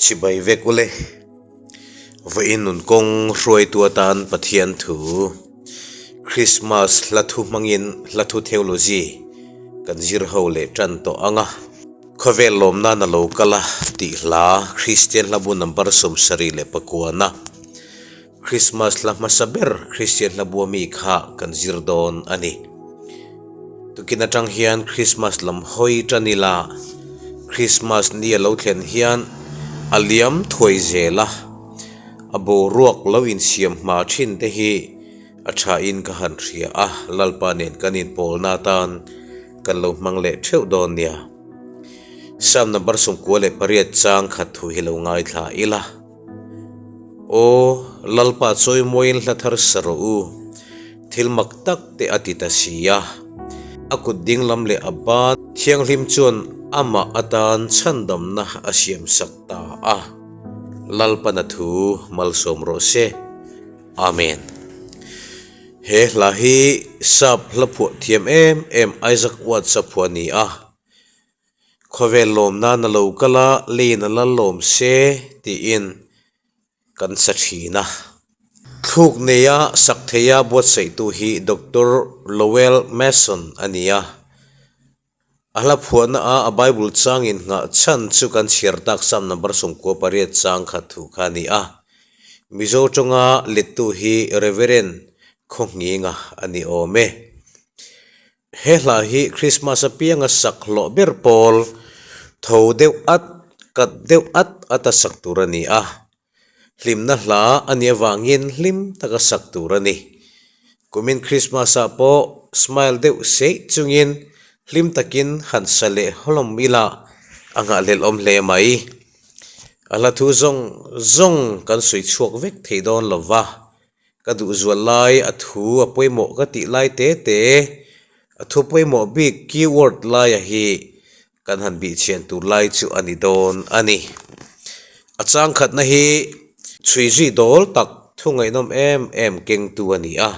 Chibai vek ule. Vawiin nun kawng hruaitu atan Pathian thu Krismas hla thu hmangin hla thu theology kan zir ho leh tan tawh ang a. Khawvel lawm nan a lo kal a tih hla Kristian hla bu number 79 na Krismas hla hmasa ber Kristian hla bua mi kha kan zir dawn a ni. Tukin atang hian Krismas lam hawi tan ila, Krismas ni a lo thlen hian a liam thuai zel a, a boruak lo insiam hma thin te hi a thain ka han hria a, Lalpa nen kan inpawlna atan kan lo hmang leh theuh dawn nia. Psalm number 98 chang khat thu hi lo ngaithla ila. Aw, Lalpa chawimawiin hla thar sa rawh u, thil mak tak te a ti ta si a. A kut ding lam leh a ban thianghlim chuan amah atan chhandamna a siam sak ta a. Lalpana thu malsawm rawh se. Amen. He hla hi sap hla phuah thiam em em Isaac Watts-a phuah a ni a. Khawvel lawm nan a lo kal a, leiin a la lawm se tiin kan sa thin a. Thluk neia sak theia buatsaihtu hi Doctor Lowell Mason a ni a. A hla phuahna a a Bible changin nghah chhan chu kan chhiar tak Psalm number 98 chang khat thu kha a ni a. Mizo tawnga lettu hi Reverend Khawnghinga a ni awm e. He hla hi Krismas apianga sak hlawh ber pawl tho deuh at, kat deuh at at a sak tur a ni a. Hlimna hla a nih avangin hlim taka sak tur a ni. Kumin Krismas ah pawh smile deuh seih chungin hlim takin han sa leh hlawm ila a nghahhlelh awm hle mai. A hla thu zawng zawng kan sawi chhuak vek thei dawn lo va. Ka duh zual lai a thu a pawimawh ka tih lai te te, a thu pawimawh bik keyword laia hi kan han bihchhian tur lai chu a ni dawn a ni. A changkhatna hi chhui zui dawl tak thu ngaihnawm em em kengtu a ni a.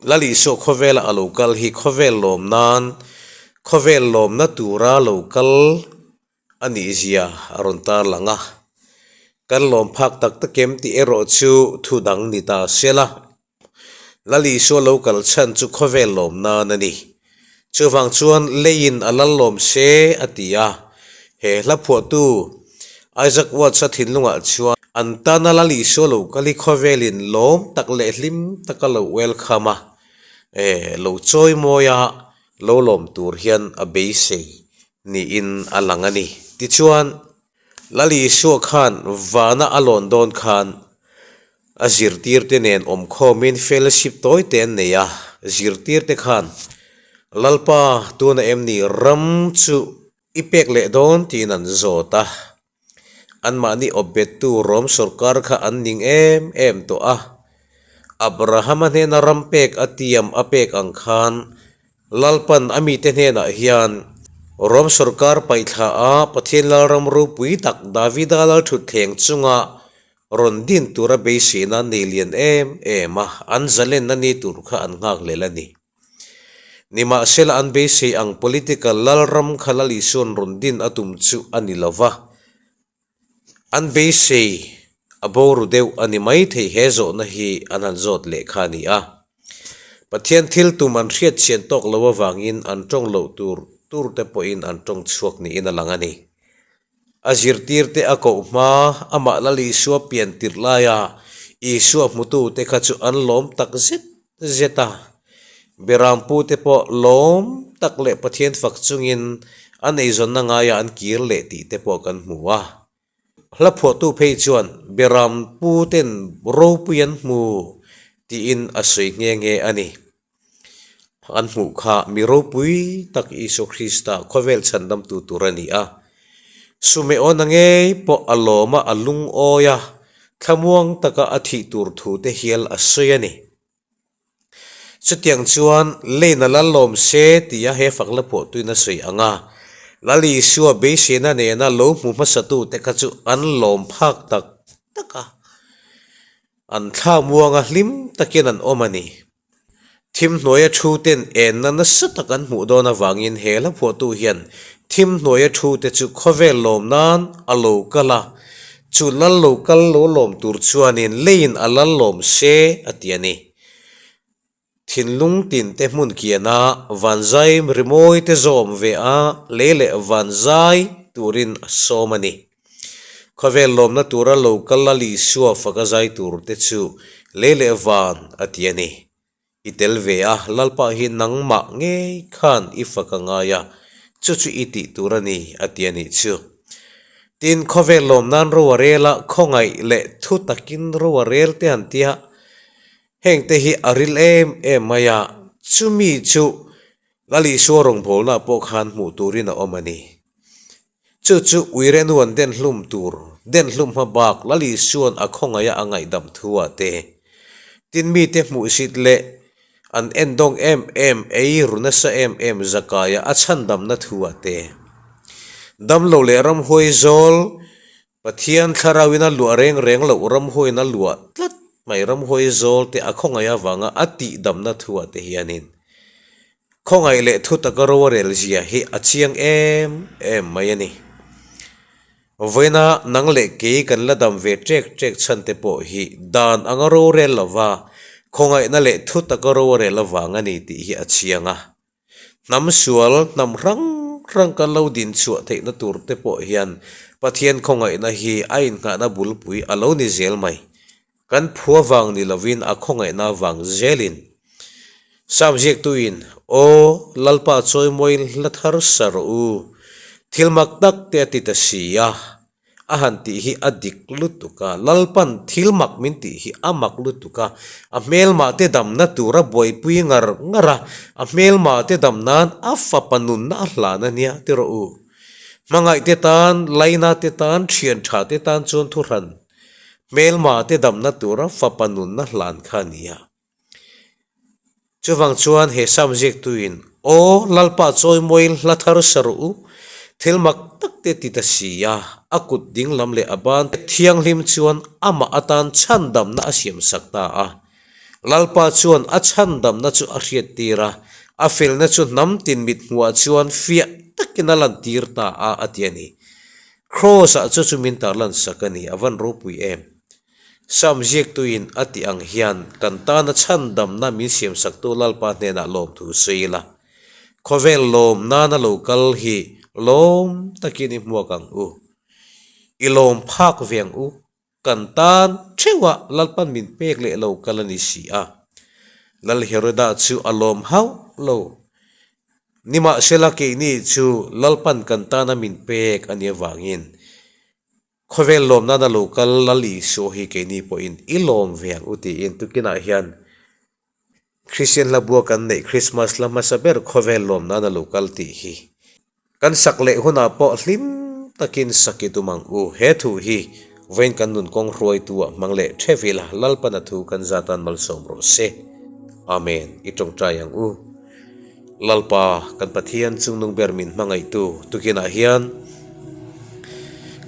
Lal Isua khawvela a lo kal hi khawvel lawm nan, khawvel lawmna tura lo kal a nih zia a rawn tar lang a. Kan lawm phak tak tak em tih erawh chu thu dang ni ta se la. Lal Isua lo kal chhan chu khawvel lawm nan a ni. Chuvang chuan leiin a lal lawm se a ti a. He hla phuahtu Isaac Watts-a thinlungah chuan an tana Lal Isua lo kal hi khawvelin lawm tak leh hlim taka lo welcome a, lo chawimawi a, lo lawm tur hian a beisei niin a lang a ni. Tichuan, Lal Isua khan vana a lawn dawn khan a zirtirte nen awmkhawmin fellowship tawi te an nei a, zirtirte khan, Lalpa, tuna em ni ram chu i pek leh dawn tiin an zawt a. Anmahni awpbettu Rom sorkar kha an ning em em tawh a. Abrahama hnena ram pek a tiam a pek ang khan Lalpan a mite hnenah hian Rom sorkar paihthla a Pathian Lalram ropui tak Davida lalthutthleng chunga rawn din tura beiseina nei lian em em a, an zalenna ni tur kha an nghak lel a ni. Nimahsela an beisei ang political Lalram kha Lal Isua'n rawn din a tum chu a ni lo va. An beisei a boru deuh a ni maithei he zawhna hi an han zawt leh kha a ni a. Pathian thil tum an hriat chhian tawk lo avangin an tawng loh tur tur te pawhin an tawng chhuak niin a lang a ni. A zirtirte a koh hma amah Lal Isua pian tirh laia Isua hmutute kha chu an lawm tak zet zet a. Berampu te pawh lawm tak leh Pathian fak chungin an eizawnna ngaiah an kir leh tih te pawh kan hmu a. Hla phuahtu phei chuan Berampu ten ropui an hmu tiin a sawi nghe nghe a ni. An hmuh kha mi ropui tak Isua Krista khawvel chhandamtu tur a ni a. Sumeona ngei pawh a lawm a, a lungawi a, thlamuang taka a thih tur thu te hial a sawi a ni. Chutiang chuan Lane-a lal lawm se tia he fak la phuahtuin a sawi ang a, Lal Isua beiseina nena lo hmu hmasatute kha chu an lawm phak tak tak a, an thla muanga hlim takin an awm a ni. Thim hnuaia thuten enna nasa tak an hmuh dawn avangin he hla phuahtu hian thim hnuaia thute chu khawvel lawm nan a lo kal a. Chu lal lo kal lo lawm tur chuanin leiin a lal lawm se a ti a ni. Thinlung tin te hmun kiana vanzai rimawi te zawm ve a lei leh vanzai turin a sawm a ni. Khawvel lawmna tura lo kal Lal Isua fak a zai tur te chu lei leh van a ti a ni. I tel ve a, Lalpa hi nangmah ngei khan i fak a ngai a, chu chu i tih tur a ni, a ti a nih chu. Tin, khawvel lawm nan ro a rel a, khawngaih leh thu takin ro a rel te an tia, heng te hi a ril em em mai a, chumi chu Lal Isua rawngbawlna pawh khan hmuh turin a awm a ni. Chu chu Uirenu an den hlum tur, den hlum hma bak Lal Isua'n a khawngaih a a ngaihdam thu ah te, tin mite hmuhsit leh an endawng em em ei ru nasa em em Zakaia a chhandamna thu ah te, damlo leh ramhuai zawl Pathian thlarauin a luah reng reng loh ramhuaiin a luah tlat mai ramhuai zawl te a khawngaih avanga a tihdamna thu ah te hianin khawngaih leh thu taka ro a rel zia hi a chiang em em mai a ni. Vawiina nang leh kei kan la dam ve ṭek ṭek chhan te pawh hi dan anga ro rel lova khawngaihna leh thu taka ro a rel avang a ni tih hi a chiang a. Hnam sual, hnam hrang hrang kan lo din chhuah theihna tur te pawh hian Pathian khawngaihna hi a innghahna bulpui a lo ni zel mai. Kan phua vang ni lovin a khawngaihna vang zelin. Sam ziaktuin, Aw, Lalpa chawimawiin hla thar sa rawh u, thil mak tak te a ti ta si a, A han tih hi a dik lutuk a, Lalpan thil mak min tih hi a mak lutuk a, a hmelmah te damna tura buaipui ngar ngar a, a hmelmah te dam nan a fapa nunna a hlan a nia ti rawh u. Hmangaih te tan, Laina te tan, thian tha te tan chuan thuhran hmelmah te damna tura fapa nunna hlan kha a nia. Chuvang chuan he Sam ziaktuin, Aw, Lalpa chawimawiin hla thar sa rawh u, thil mak tak te ti ta si a, a kut dinglam leh a ban thianghlim chuan amah atan chhandamna a siamsak ta a. Lalpa chuan a chhandamna chu a hriattir a, a felna chu hnam tin mithmuhah chuan fiah takin a lantir ta a, a ti a ni. Kraws-ah chu chu min tarlansak a ni, a van ropui em. Sam ziaktuin a tih ang hian kan tana chhandamna min siamsaktu Lalpa hnenah lawmthu sawi ila, khawvel lawm nana lo kal hi lawm takin i hmuak ang u. I lawm phak ve ang u, kan tan theuhah Lalpan min pek leh lo kal a ni si a. Lal Heroda chu a lawm hauh lo. Nimahsela keini chu Lalpan kan tana min pek a nih avangin Khawvel lawm nana lo kal Lal Isua hi keini pawhin i lawm ve ang u tiin tukinah hian Kristian hla bua kan neih Krismas hla hmasa ber khawvel lawm nana lo kal tih hi kan sak leh hunah pawh hlim takin sak i tum ang u. He thu hi vawiin kan nun kawng hruaitu ah hmang leh theuh ila Lalpana thu kan zatan malsawm rawh se. Amen. I tawngtai ang u. Lalpa, kan Pathian chungnung ber min hmangaihtu tukinah hian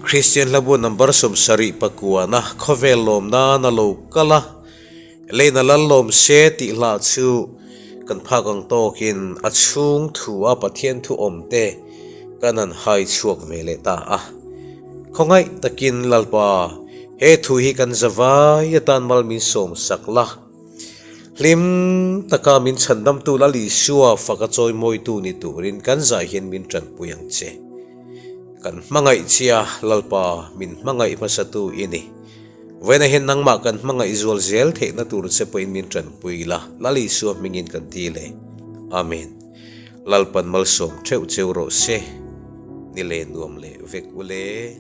Kristian hlabu number 74 na khawvel lawm nan a lo kal a, Leina lal lawm se tih hlah chu kan phak ang tawkin a chhung thu a Pathian thu awm te kan han hai chhuak ve leh ta a. Khawngaih takin Lalpa, he thu hi kan zavai atan mal min sawm sak la. Hlim taka min chhandamtu Lal Isua faka chawimawitu ni turin kan zah hian min tanpui ang che. Kan hmangaih chia Lalpa min hmangaih hmasatu i ni. Vawiinah hian nangmah kan hmangaih zual zel theihna tur che pawhin min tanpui la, Lal Isua hmingin kan ti le. Amen. Lalpan malsawm theuh cheu rawh se. Ni le nuam leh vek u le.